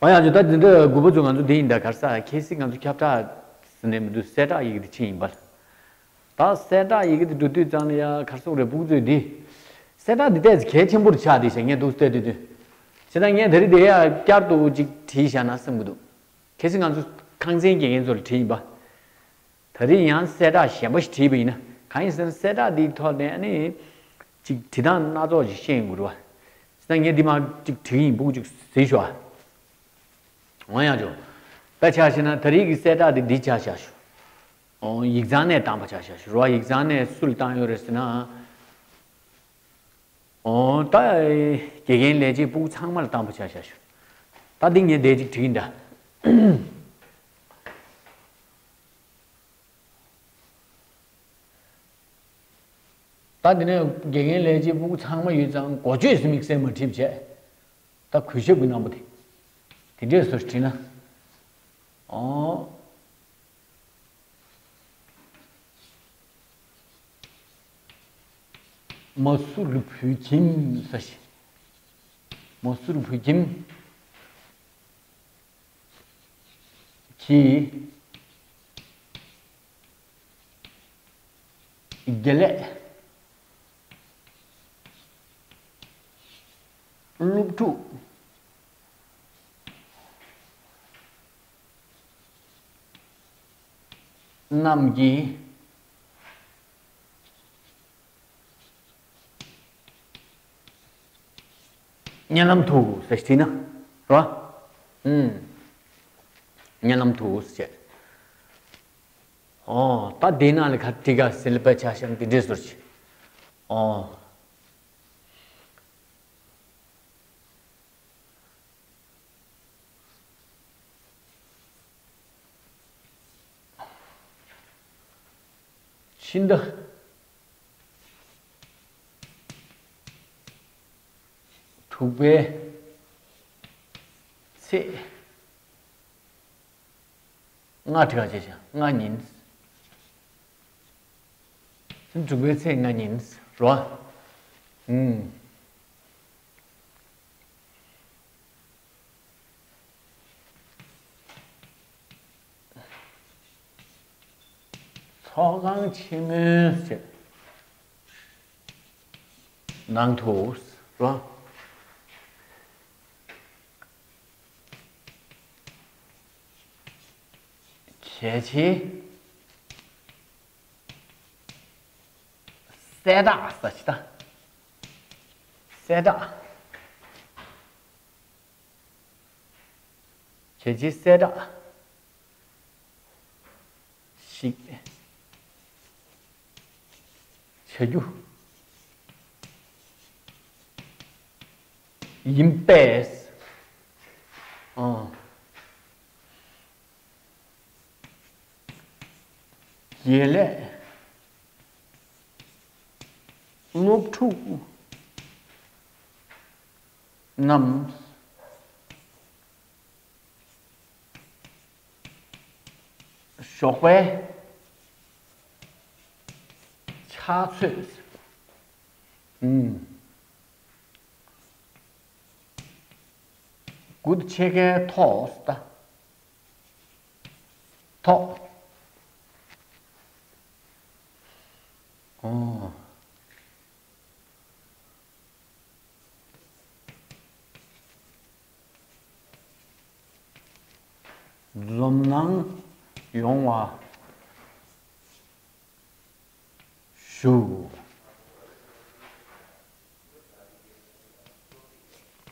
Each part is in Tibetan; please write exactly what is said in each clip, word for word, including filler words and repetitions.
ཨོ་ཡ་ཇོ། ད་འདི་འདྲ་དགུ་པ་ཚོ་ང་ཚོ་འདི་ཡིན་ད། ག་རེ་ཟེར། གལ་སྲིད་ང་ཚོ་ཁྱབ་བསྒྲགས་ཟེར་ནས་མི་འདུག་གསལ་བསྒྲགས་ཡི་གེ་འདི་ཕྱིན་ཡིན་པ། ད་གསལ་བསྒྲགས་ཡི་གེ་འདི་འགྲོ་དུས་ཙང་ལ་ཡ་ག་རེ་ཟེར་དགོས་རེད། སྤུ་གུ་ཚོས་འདི་གསལ་བསྒྲགས་འདི་ཏོག་ཙམ་གལ་ཆེན་པོ་རུ་ཆགས་བསྡད་ཤག་ངས་འདུག་བལྟས་དུས་དུས། བྱས་ཙང་ངས་ད་རེས་དེ་ཡ་བསྐྱར་དུ་ཅིག་བྲིས་བཞག་ན་བསམ་གྱི་འདུག་གལ་སྲིད་ང་ཚོ་ཁང་ཚན་དགེ་རྒན་ཚོ་ལ་བྲིས་ཡིན་པ། ད་རེས་ཡང་གསལ་བསྒྲགས་གཞན་པ་ཞིག་བྲིས་པ་ཡིན་ན། གང་ཡིན་ཟེར་ན་གསལ་བསྒྲགས་འདིའི་ཐོག་ནས་ཨ་ནི་ཅིག་བྲིས་སྟངས་སྣ་ཚོགས་ཅིག་ཤེས་ཡོང་གི་རེད་བ། བྱས་ཙང་ངས་འདི་མར་ཅིག་བྲིས་ཡིན། སྤུ་གུ་ཅིག་གཟིགས་ཤོག་ཨ། འོ་ཡ་ཇོ། དཔེ་ཆ་བཞག་ན་ད་རེས་ཀྱི་གསལ་བསྒྲགས་འདི་འདི་ཆ་བཞག་ཤོག་འོ། ཡིག་ཚང་ནས་བཏང་བ་ཆ་བཞག་ཤོག་རེད་བ། ཡིག་ཚང་ནས་སུ་ལ་བཏང་ཡོད་རེད་ཟེར་ན། འོ། ད་དགེ་རྒན་ལས་བྱེད་སྤུ་གུ་ཚང་མ་ལ་བཏང་བ་ཆ་བཞག་ཤོག་ད་འདི་ངས་འདི་ཅིག་བྲིས་ཡིན་ད། ད་འདི་ནས་དགེ་རྒན་ལས་བྱེད་སྤུ་གུ་ཚང་མ་ཡོད་ཙང་འགོ་བརྗོད་ཟེར་དམིགས་བསལ་མ་བྲིས་པ་བྱས། ད་གུས་ཞབས་ཀྱི་རྣམ་པ་དེ་དེ་འདྲས་བཟོ་བྲིས་ན། ཨོ། མ་སུ་རི་བོད་ཁྱིམ་ཟེར་ཞིག་མ་སུ་རི་བོད་ཁྱིམ་གྱི་དགེ་ལས་སློབ་ཕྲུག་རྣམས་ཀྱི་སྙན་ལམ་དུ་ཟེར་ཞིག་བྲིས་ན་རོ། ཨུམ། སྙན་ལམ་དུ་ཟེར། ཨོ། ད་དེའི་ནང་ལ་ག་རེ་བྲིས་ག་ཟེར་ལ་དཔེ་ཆ་བཞག་ན་དེ་འདྲས་བཟོ་ཞིག་ཨོ། ཕྱི་ཟླ་དྲུག་པའི་ཚེས་ལྔ་བྲིས་པ་བྱས་ཤག་ལྔ་ཉིན། དྲུག་པའི་ཚེས་ལྔ་ཉིན་རོ། ཨུམ། ཚོགས་ཁང་ཆེན་མོའི་ནང་དུ་རོ། གལ་ཆེའི་གསལ་བསྒྲགས་ཟེར་ཞིག་ད། གསལ་བསྒྲགས། གལ་ཆེའི་གསལ་བསྒྲགས་ཤིག་བྱ་རྒྱུ་ཡིན་པས། ཨང་། དགེ་ལས་སློབ་ཕྲུག་རྣམས་ཞོགས་པའི་ཕྱག་ཚོད། ཨུམ། དགུ་དང་ཕྱེད་ཀའི་ཐོག་ད། ཐོག་ཨོ། འཛོམས་གནང་ཡོང་བ་ཞུ།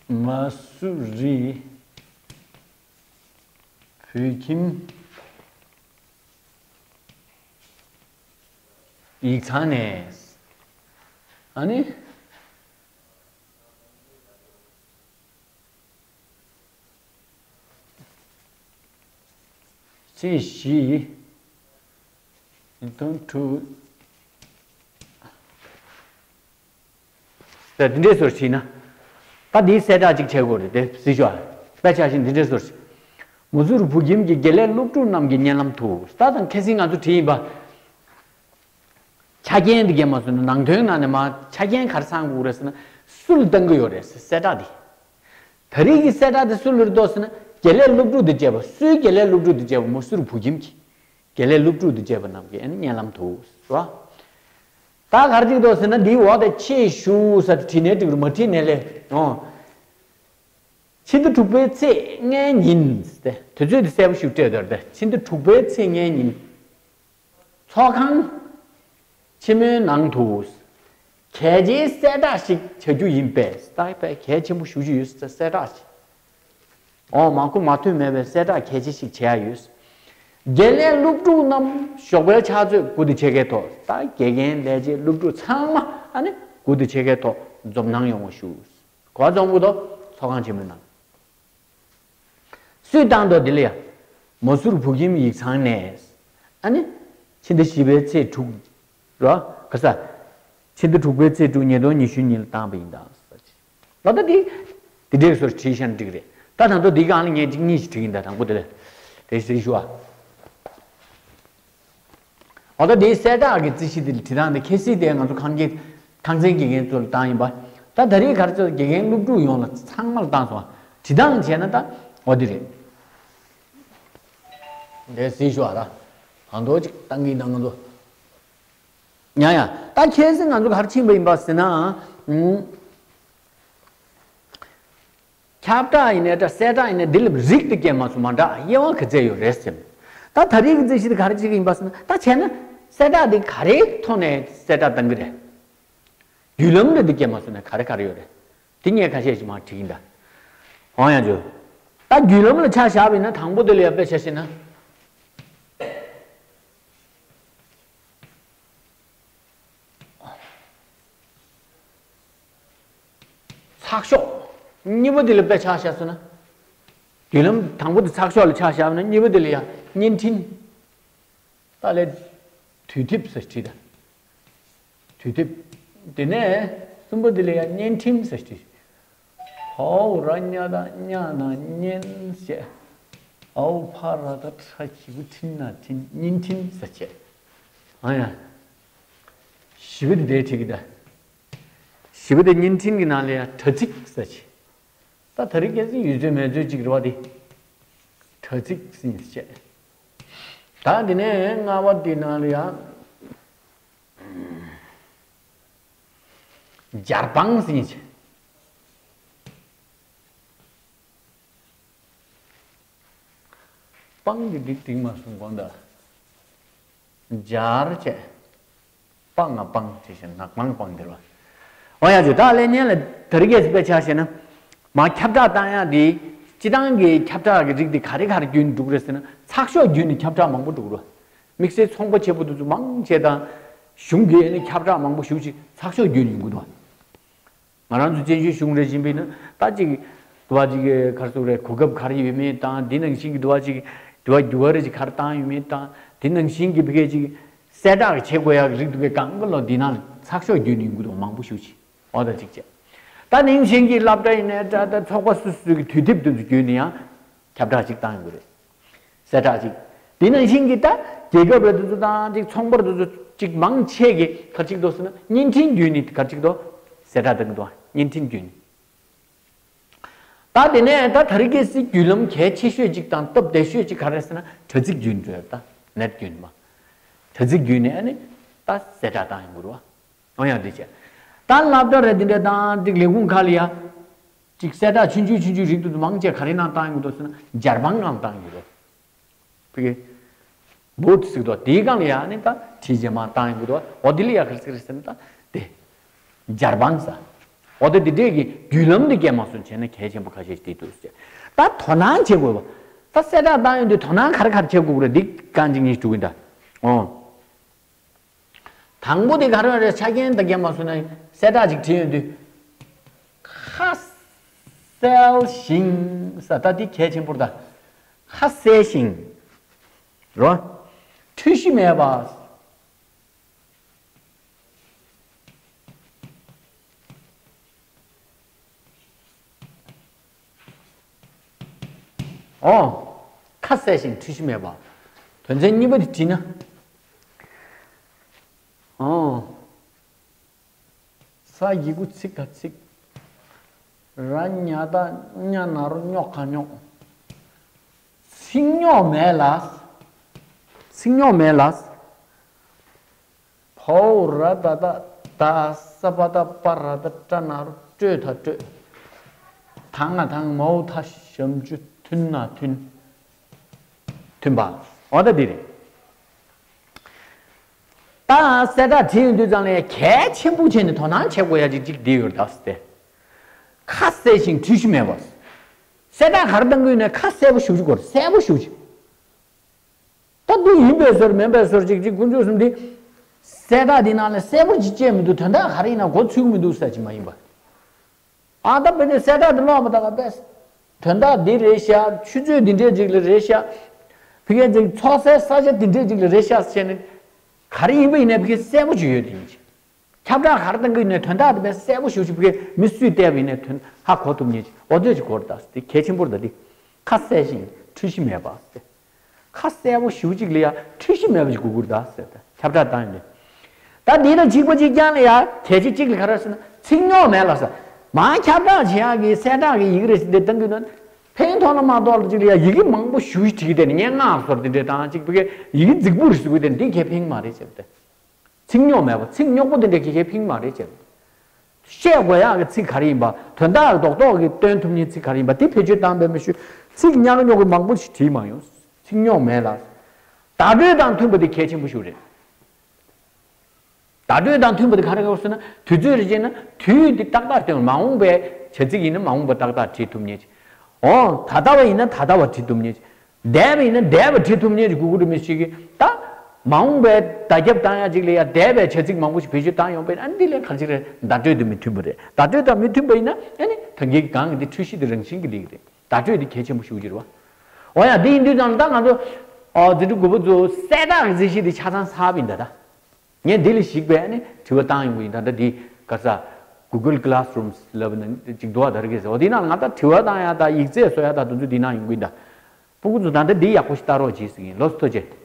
མ་སུ་རི་བོད་ཁྱིམ་ཡིག་ཚང་ནས། ཨ་ནི། ཚེས་བཞི། ཉིས་སྟོང་དྲུག་ད་འདི་འདྲའི་བཟོ་བྱས་ན། ད་འདིའི་གསལ་བསྒྲགས་ཅིག་བྱེད་དགོས་རེད་དེ་གཟིགས་ཤོག་དཔེ་ཆ་བཞིན་འདི་འདྲའི་བཟོ་བྱས། མ་སུ་རི་བོད་ཁྱིམ་གྱི་དགེ་ལས་སློབ་ཕྲུག་རྣམས་ཀྱི་སྙན་ལམ་དུ། ད་དང་ཁ་སང་ང་ཚོ་བྲིས་ཡིན་པ། ཆ་རྐྱེན་འདི་གས་མ་སོང་ན་ནང་དོན་ནང་ནས་མ་ཆ་རྐྱེན་ག་རེ་ཚང་དགོས་རེད་ཟེར་ན། སུ་ལ་བཏང་གི་ཡོད་རེད་ཟེར་གསལ་བསྒྲགས་འདི། ད་རེས་ཀྱི་གསལ་བསྒྲགས་འདི་སུ་ལ་རེད་འདུག་ཟེར་ན། དགེ་ལེགས་སློབ་ཕྲུག་ཏུ་བྱས་པ། སུའི་དགེ་ལེགས་སློབ་ཕྲུག་ཏུ་བྱས་པ། མ་སུར་བུ་ཁྱིམ་གྱི་དགེ་ལེགས་སློབ་ཕྲུག་ཏུ་བྱས་པ་རྣམས་ཀྱི་ཨ་ནི་སྙན་ལམ་དུ་ཟེར་བ། ད་ག་རེ་ཅིག་འདུག་ཟེར་ན། འདིའི་འོག་ཏུ་ཆེད་ཞུ་ཟེར་བྲིས་ནའི་འགྲིག་རེད། མ་བྲིས་ནའི་ལས། འོ། ཕྱི་ཟླ་དྲུག་པའི་ཚེས་ལྔའི་ཉིན་ཟེར་ཏེ། དུས་ཚོད་དེ་གསལ་པོ་ཞིག་སྤྲད་དོར་ཏེ། ཕྱི་ཟླ་དྲུག་པའི་ཚེས་ལྔའི་ཉིན། ཚོགས་ཁང་ཆེན་མོའི་ནང་དུ་གལ་ཆེའི་གསལ་བསྒྲགས་ཤིག་བྱ་རྒྱུ་ཡིན་པས། ད་དཔེ་གལ་ཆེན་པོ་ཞེ་པོ་ཅིག་ཡོད་ཟེར། གསལ་བསྒྲགས་ཤིག། འོ། མ་གོ་མ་ཐོས་མེད་པའི་གསལ་བསྒྲགས་གལ་ཆེ་ཞིག་བྱེད་ཡ་ཡོད། དགེ་ལས་སློབ་ཕྲུག་རྣམས་ཞོགས་པའི་ཕྱག་ཚོད་དགུ་དང་ཕྱེད་ཀའི་ཐོག། ད་དགེ་རྒན་ལས་བྱེད་སློབ་ཕྲུག་ཚང་མ་ཨ་ནི་དགུ་དང་ཕྱེད་ཀའི་ཐོག་འཛོམས་གནང་ཡོང་བ་ཞུ། ག་པར་འཛོམས་དགོས་འདུག། ཚོགས་ཁང་ཆེན་མོའི་ནང་། སུས་བཏང་འདུག་འདི་ལ་ཡ། མ་སུར་བུ་ཁྱིམ་ཡིག་ཚང་ནས། ཨ་ནི། ཕྱི་ཟླ་བཞི་པའི་ཚེས་དྲུག། རོ། ག་ས། ཕྱི་ཟླ་དྲུག་པའི་ཚེས་དྲུག་ཉིས་སྟོང་ཉི་ཤུ་ཉིན་ལ་བཏང་བ་ཡིན་ད། ལོ་ད་འདི། འདི་འདྲའི་བཟོ་བྲིས་ཤག་ན་འགྲིག་རེད། ད་ད་དུང་འདི་སྒང་ལ་ངས་གཅིག་གཉིས་ཤིག་བྲིས་ཡིན་ད། དང་པོ་དེ་ལ། དེ་ཟེར་ཞུ་ཨ། འོ། ད་འདིའི་གསལ་བསྒྲགས་ཀྱི་རྩིས་གཞི་དེ་ལ་བྲིས་སྟངས་དེ། གལ་སྲིད་དེ་ང་ཚོ་ཁང་གི་ཁང་ཚན་དགེ་རྒན་ཚོ་ལ་བཏང་ཡིན་པ། ད་ད་རེས་ག་རེ་ཟེར། དགེ་རྒན་སློབ་ཕྲུག་ཡོངས་ལ་ཚང་མ་ལ་བཏང་སོང་། བྲིས་སྟངས་བྱས་ན་ད་འོ་འདི་རེད། དེ་ཟེར་ཞུ་ཨ། ད་དང་ཐོག་ཅིག་བཏང་གི་ཡིན་ད་ང་ཚོ། ཡང་ཡང་། ད་ཁྱེད་ཚོས་ང་ཚོ་ག་རེ་ཕྱིན་པ་ཡིན་པ་ཟེར་ན། ཨང་། ཁྱབ་བསྒྲགས་ཡིན་ནའི་འདྲ། གསལ་བསྒྲགས་ཡིན་ནའི་འདི་ལ་རིགས་དེ་སྐྱེས་མ་སོང་མ་འདྲ། དབྱེ་བ་ག་ཚད་ཡོད་རེད་ཟེར། ད་ད་རེས་ཀྱི་རྩིས་གཞི་དེ་ག་རེ་བྱེད་ཀྱི་ཡིན་པ་ཟེར་ན། ད་བྱས་ན་གསལ་བསྒྲགས་འདི་ག་རེའི་ཐོག་ནས་གསལ་བསྒྲགས་བཏང་གི་རེད། བརྒྱུད་ལམ་རེད། འདི་སྐྱེས་མ་སོང་ནའི་ག་རེ་ག་རེ་ཡོད་རེད། དེ་ངས་ཁ་ཤས་ཤིག་མར་བྲིས་ཡིན་ད། འོ་ཡང་བརྗོད། ད་བརྒྱུད་ལམ་ལ་ཆ་བཞག་པ་ཡིན་ན། དང་པོ་དེ་ལ་ཡ་དཔེ་ཆ་བཞག་ན། ཚགས་ཤོག། གཉིས་པ་དེ་ལ་དཔེ་ཆ་བཞག་སོང་ན། བརྒྱུད་ལམ་དང་པོ་དེ་ཚགས་ཤོག་ལ་ཆ་བཞག་ན། གཉིས་པ་དེ་ལ་ཡ་བརྙན་འཕྲིན། ད་ལས། དུས་དེབ་ཟེར་བྲིས་ད། དུས་དེབ། དེ་ནས་གསུམ་པ་དེ་ལ་ཡ་བརྙན་འཕྲིན་ཟེར་བྲིས། ཧའོ་ར་ཉ་ད་ཉ་ན་བརྙན་བྱས། ཨའོ་ཕ་ར་ད་ཕྲ་ཞི་གུ་འཕྲིན་ན་འཕྲིན། བརྙན་འཕྲིན་ཟེར་བྱས། ཨ་ཡ། བཞི་པ་དེ་འདྲའི་བྲིས་ཀྱི་ད། བཞི་པ་དེ་བརྙན་འཕྲིན་གྱི་ནང་ལ་ཡ་དྲ་ཚིགས་ཟེར་བྱས། ད་ད་རེས་གལ་སྲིད་ཡོད་ཚོད་མེད་ཚོད་ཅིག་རེད་བ། དེ་དྲ་ཚིགས་ཟེར་བྱས། ད་དེ་ནས་ལྔ་པ་དེ་ནང་ལ་ཡ། སྦྱར་སྤང་ཟེར་བྱས། སྤང་གི་འགྲིག་འགྲིག་མ་སོང་གོང་ད། སྦྱར་བྱས། སྤང་ང་སྤང་བྱས་ཤིང་ནག་སྤང་སྤང་འདིར་བ། འོ་ཡ། ཅོ་ད་ལས་ཉན་ལ་དེ་རིགས་སི་དཔེ་ཆ་བཤད་ན། མ་ཁྱབ་བསྒྲགས་བཏང་ཡག་འདི། སྤྱི་བཏང་གི་ཁྱབ་བསྒྲགས་ཀྱི་རིགས་འདི་ག་རེ་ག་རེ་བརྒྱུད་ནས་འགྲོ་གི་རེད་ཟེར་ན། ཚགས་ཤོག་བརྒྱུད་ནས་ཁྱབ་བསྒྲགས་མང་པོ་འགྲོ་གི་རེད། དམིགས་བསལ་ཚོང་པ་ཆེ་པོ་དེ་ཚོ་མང་ཆེ་དང་། གཞུང་གི་ཨ་ནི་ཁྱབ་བསྒྲགས་མང་པོ་ཞེ་པོ་ཅིག་ཚགས་ཤོག་བརྒྱུད་ནས་ཡོང་གི་འདུག། ང་རང་ཚོ་བཙན་བྱོལ་གཞུང་རེ་བཞིན་པས་ན། ད་ཅིག་དུ་བ་ཅིག་ག་རེ་ཟེར་རེད། གོ་སྐབས་ག་རེ་ཡོད་མེད་དང་། དེ་ནང་བཞིན་གྱི་དུ་བ་ཅིག་དུ་བ་འགྱུར་བ་རེ་ཅིག་ག་རེ་བཏང་ཡོད་མེད་དང་། དེ་ནང་བཞིན་གྱི་ཕ་གི་ཅིག་གསལ་བསྒྲགས་བྱེད་དགོས་ཡག་རིགས་འདུག་གས། གང་ག་ལོ་འདི་ནང་ཚགས་ཤོག་བརྒྱུད་ནས་ཡོང་གི་འདུག། མང་པོ་ཞེ་པོ་ཅིག། འོ་ད་ཅིག་བྱས། ད་ནང་བཞིན་གྱི་སློབ་གྲྭ་ཡིན་ནའི་འདྲ། ད་ཚོགས་པ་སོ་སོ་གི་དུས་དེབ་དེ་ཚོ་བརྒྱུད་ནས་ཡང་ཁྱབ་བསྒྲགས་ཅིག་བཏང་ཡོང་གི་རེད། གསལ་བསྒྲགས་ཅིག། དེ་ནང་བཞིན་གྱི་ད་རྒྱལ་ཁབ་རེ་དེ་ཚོ་དང་ཅིག་ཚོང་པ་རེ་དེ་ཚོ་ཅིག་མང་ཆེ་གིས་ག་རེ་ཅིག་འདུག་ཟེར་ན། བརྙན་འཕྲིན་བརྒྱུད་ནས་ག་རེ་ཅིག་འདུག། གསལ་བསྒྲགས་བཏང་གི་འདུག། བརྙན་འཕྲིན་བརྒྱུད་ནས། ད་དེ་ནས་ད་དེ་རིང་གལ་སྲིད་བརྒྱུད་ལམ་གལ་ཆེ་ཤོས་ཅིག་དང་སྟབས་བདེ་ཤོས་ཅིག་ག་རེ་ཟེར་ན། དྲ་ཚིགས་བརྒྱུད་ནས་རེད། ད་ནེཊ་བརྒྱུད་ནས་མ། དྲ་ཚིགས་བརྒྱུད་ནས་ཨ་ནི་ད་གསལ་བསྒྲགས་བཏང་ཡོང་གི་རེད་བ། འོ་ཡང་འདི་བྱས། ད་སློབ་གྲྭ་རེ་འདི་འདྲ་དང་ཅིག་ལས་ཁུངས་ཁག་ལ་ཡ། ཅིག་གསལ་བསྒྲགས་ཆུང་ཆུང་ཆུང་ཆུང་རིགས་དེ་ཚོ་མང་ཆེ་ག་རེ་ནང་བཏང་ཡོང་གི་འདུག་ཟེར་ན། སྦྱར་སྤང་སྒང་བཏང་ཡོང་གི་རེད། ཕ་གི་བོ་ཊི་ཟེར་གི་འདུག། དེའི་སྒང་ལ་ཡ་ནི་ད་བྲིས་རྗེས་མ་བཏང་ཡོང་གི་འདུག། འོ་དེ་ལ་ཡ་ག་རེ་ཟེར་ཟེར་ན། ད་དེ་སྦྱར་སྤང་ཟེར། འོ་ད་དེ་འདྲས་ཀྱི་བརྒྱུད་ལམ་འདི་སྐྱེལ་མ་སོང་བྱས་ན་གལ་ཆེན་པོ་ཁ་ཤས་ཤིག་དེ་འདུག་ཟེར། ད་དོ་སྣང་བྱེད་དགོས་པ། ད་གསལ་བསྒྲགས་བཏང་ཡོང་དུས་དོ་སྣང་ག་རེ་ག་རེ་བྱེད་དགོས་རེད། འདི་རྐང་གཅིག་གཉིས་ཞིག་འགྲོ་གི་ཡིན་ད། འོ། དང་པོ་དེ་ག་རེ་རེད། ཆ་རྐྱེན་ད་སྐྱེལ་མ་སོང་ན། གསལ་བསྒྲགས་ཅིག་བྲིས་ཡོང་དུས། ཁ་གསལ་ཞིང་ཟེར། ད་འདི་གལ་ཆེན་པོ་རེད་ད། ཁ་གསལ་ཞིང་། རོ། འཁྲུལ་གཞི་མེད་པ། འོ། ཁ་གསལ་ཞིང་འཁྲུལ་གཞི་མེད་པ། དོན་ཚན་གཉིས་པ་དེ་བྲིས་ན། འོ། ས་ཡི་གུ་ཚིག་ག་ཚིག། ར་ཉ་ད་ཉ་ན་རོ་རྙོ་ག་རྙོག། ཚིག་རྙོག་མེད་ལ། ཚིག་རྙོག་མེད་ལ། བའོ་ར་ད་ད་ད་ས་པ་ད་པ་ར་ད་ཏྲ་ན་རོ་སྤྲོད་ད་སྤྲོད། ད་ང་ད་མའོ་ད་ཞབས་ཀྱུ་མཐུན་ན་མཐུན། མཐུན་པ། འོ་ད་འདི་རེད། ད་གསལ་བསྒྲགས་བྲིས་ཡོང་དུས་ཙང་ལ་གལ་ཆེན་པོ་བྱས་ནས་དོ་སྣང་བྱེད་དགོས་ཡ་ཅིག་ཅིག་འདི་ཡོད་ད་ཟེར་ཏེ། ཁ་གསལ་ཞིང་འཁྲུལ་གཞི་མེད་པ། གསལ་བསྒྲགས་ག་རེ་བཏང་གི་ཡོད་ན་ཁ་གསལ་པོ་ཞེ་པོ་ཅིག་དགོས་རེད། གསལ་པོ་ཞེ་པོ་ཅིག་ད་འདི་ཡིན་པའི་ཟུར་མིན་པའི་ཟུར་ཅིག་ཅིག་དཀོན་མཆོག་གསུམ་འདི། གསལ་བསྒྲགས་འདི་ནང་ལ་གསལ་པོ་ཅིག་བཅད་མི་འདུག་དོན་དག་ག་རེ་ཡིན་ན་མགོ་ཚོས་ཀྱི་མི་འདུག་ཟེར་གྱི་མ་ཡིན་པ། ཨ་ད་བོད་ནས་གསལ་བསྒྲགས་འདི་ཀློག་པ་ད་ག་པས། དོན་དག་འདི་རེད་ཤག་ཆུ་ཚོད་འདི་འདྲས་ཅིག་ལ་རེད་ཤག་ཕ་གིའི་ཅིག་ཚོགས་སའི་ས་ཆ་འདི་འདྲས་ཅིག་ལ་རེད་ཤག་ཟེར་ནས། ག་རེ་ཡིན་པ་ཡིན་ནའི་ཕ་གིའི་གསལ་པོ་ཅིག་ཡོད་དེ་ཡིན་ཅིག་ཁྱབ་བསྒྲགས་ག་རེ་བཏང་གི་ཡིན་ནའི་དོན་དག་དེ་བས་གསལ་པོ་ཞེ་པོ་ཅིག་ཕ་གིའི་མི་སུས་བལྟས་པ་ཡིན་ནའི་དོན་ཧ་གོ་ཐུབ་མཁན་ཅིག་འོ་དེ་ཅིག་དགོས་རེད་ད། དེ་གལ་ཆེན་པོ་རེད་ད། དེ་ཁ་གསལ་ཞིང་འཁྲུལ་གཞི་མེད་པ་ཟེར། ཁ་གསལ་པོ་ཞེ་པོ་ཅིག་ལ་ཡ་འཁྲུལ་གཞི་མེད་པ་ཅིག་དགོས་ཀྱི་རེད་ད་ཟེར་ད་ཁྱབ་བསྒྲགས་བཏང་ཡོང་དུས། ད་འདི་དང་གཅིག་པ་གཅིག་རྐྱང་ལ་ཡ་གལ་ཆེ་གཅིག་ལ་ག་རེ་ཟེར་ན་ཚིག་རྙོག་མེད་ལ་ཟེར། མར་ཁྱབ་བསྒྲགས་བྱེད་ཡག་གི་གསལ་བསྒྲགས་ཀྱི་ཡི་གེ་རེ་ཞིག་འདི་བཏང་གི་ཡོད་ན། ཕན་ཐོགས་ལ་མ་གཏོགས་ལ་ཅིག་ལ་ཡ་ཡི་གེ་མང་པོ་ཞེ་པོ་ཅིག་བྲིས་ཏེ་ནི་སྙན་ངག་བཟོ་འདི་འདྲས་དང་ཅིག་ཕ་གིའི་ཡི་གེ་རྫིག་པོ་རེ་བཟོ་གི་དེ་འདི་གལ་ཕན་གྱི་མ་རེད་ཟེར་ཏེ། ཚིག་རྙོག་མེད་པ་ཚིག་རྙོག་པོ་དེ་འདྲ་གི་གལ་ཕན་མ་རེད་ཅེས། བཤད་དགོས་ཡག་གི་ཚིག་ག་རེ་ཡིན་པ་དོན་དག་རྡོག་རྡོག་གི་སྟོན་ཐུབ་མཁན་ཚིག་ག་རེ་ཡིན་པ་དེ་བེད་སྤྱོད་བཏང་བས་མི་ཞུ། ཚིག་ཉག་ཉོག་གི་མང་པོ་ཞིག་བྲིས་མ་ཡོང་། ཚིག་རྙོག་མེད་ལ། བརྡ་སྤྲོད་དང་མཐུན་པ་དེ་གལ་ཆེན་པོ་ཞིག་རེད། བརྡ་སྤྲོད་དང་མཐུན་པ་དེ་ག་རེ་ག་རེ་ཟེར་ན་དུས་ཚོད་རེ་བྱས་ན་དུས་དེ་ཏག་ཏག་སྟོན། མ་འོངས་པའི་བྱ་ཚིག་ཡིན་ན་མ་འོངས་པ་ཏག་ཏག་བྲིས་ཐུབ་མཁན་ཅིག་འོ་ད་ལྟ་བ་ཡིན་ན་ད་ལྟ་བ་བྲིས་ཐུབ་མཁན་ཅིག་འདས་པ་ཡིན་ན་འདས་པ་བྲིས་ཐུབ་མཁན་ཅིག་དགོས་ཀྱི་རེད། མི་ཞིག་གིས་ད་མ་འོངས་པའི་བརྡ་ཁྱབ་བཏང་ཡ་ཅིག་ལ་ཡ་འདས་པའི་བྱ་ཚིག་མང་པོ་ཞིག་བེད་སྤྱོད་བཏང་ཡོང་པས་ཨ་འདི་ལས་ག་ཅིག་རེད། བརྡ་སྤྲོད་དང་མི་མཐུན་པ་རེད། བརྡ་སྤྲོད་དང་མི་མཐུན་པ་ཡིན་ན་ཨ་ནི་ད་གིན་གང་གི་འདི་འཁྲུལ་གཞི་དེ་རང་བཞིན་གྱི་ལས་རེད། བརྡ་སྤྲོད་དེ་གལ་ཆེན་པོ་ཞེ་པོ་ཅིག་རེད་བ། འོ་ཡ་འདི་ཡིན་དུས་ཙང་ད་ང་ཚོ་འཛིན་གྲྭ་དགུ་པ་ཚོ་གསལ་བསྒྲགས་ཀྱི་རྩིས་གཞི་དེ་ཆ་ཚང་ཚར་བ་ཡིན་ད་ད། ངས་འདི་ལ་གཞིགས་པའི་ཨ་ནི་དྲི་བ་བཏང་ཡོང་གི་ཡིན། ད་ལྟ་འདི་ག་ས་Google Classrooms་ལབ་ནང་ཅིག་འདུག་བ། ད་རེས་ཀྱི་ཟེར་བ་འདི་ནང་ང་ད་དྲི་བ་བཏང་ཡ་ད་ཡིག་ཚད་བཟོ་ཡ་ད་དེ་ཚོ་འདི་ནང་ཡོང་གི་ཡིན་ད། སྤུ་གུ་ཚོ་ད་ལྟ་འདི་ཡག་པོ་ཞིག་ལྟ་རོགས་གྱིས་ཟེར་གྱི་ཡིན། ལགས་སོ་ཐུགས་རྗེ་ཆེ།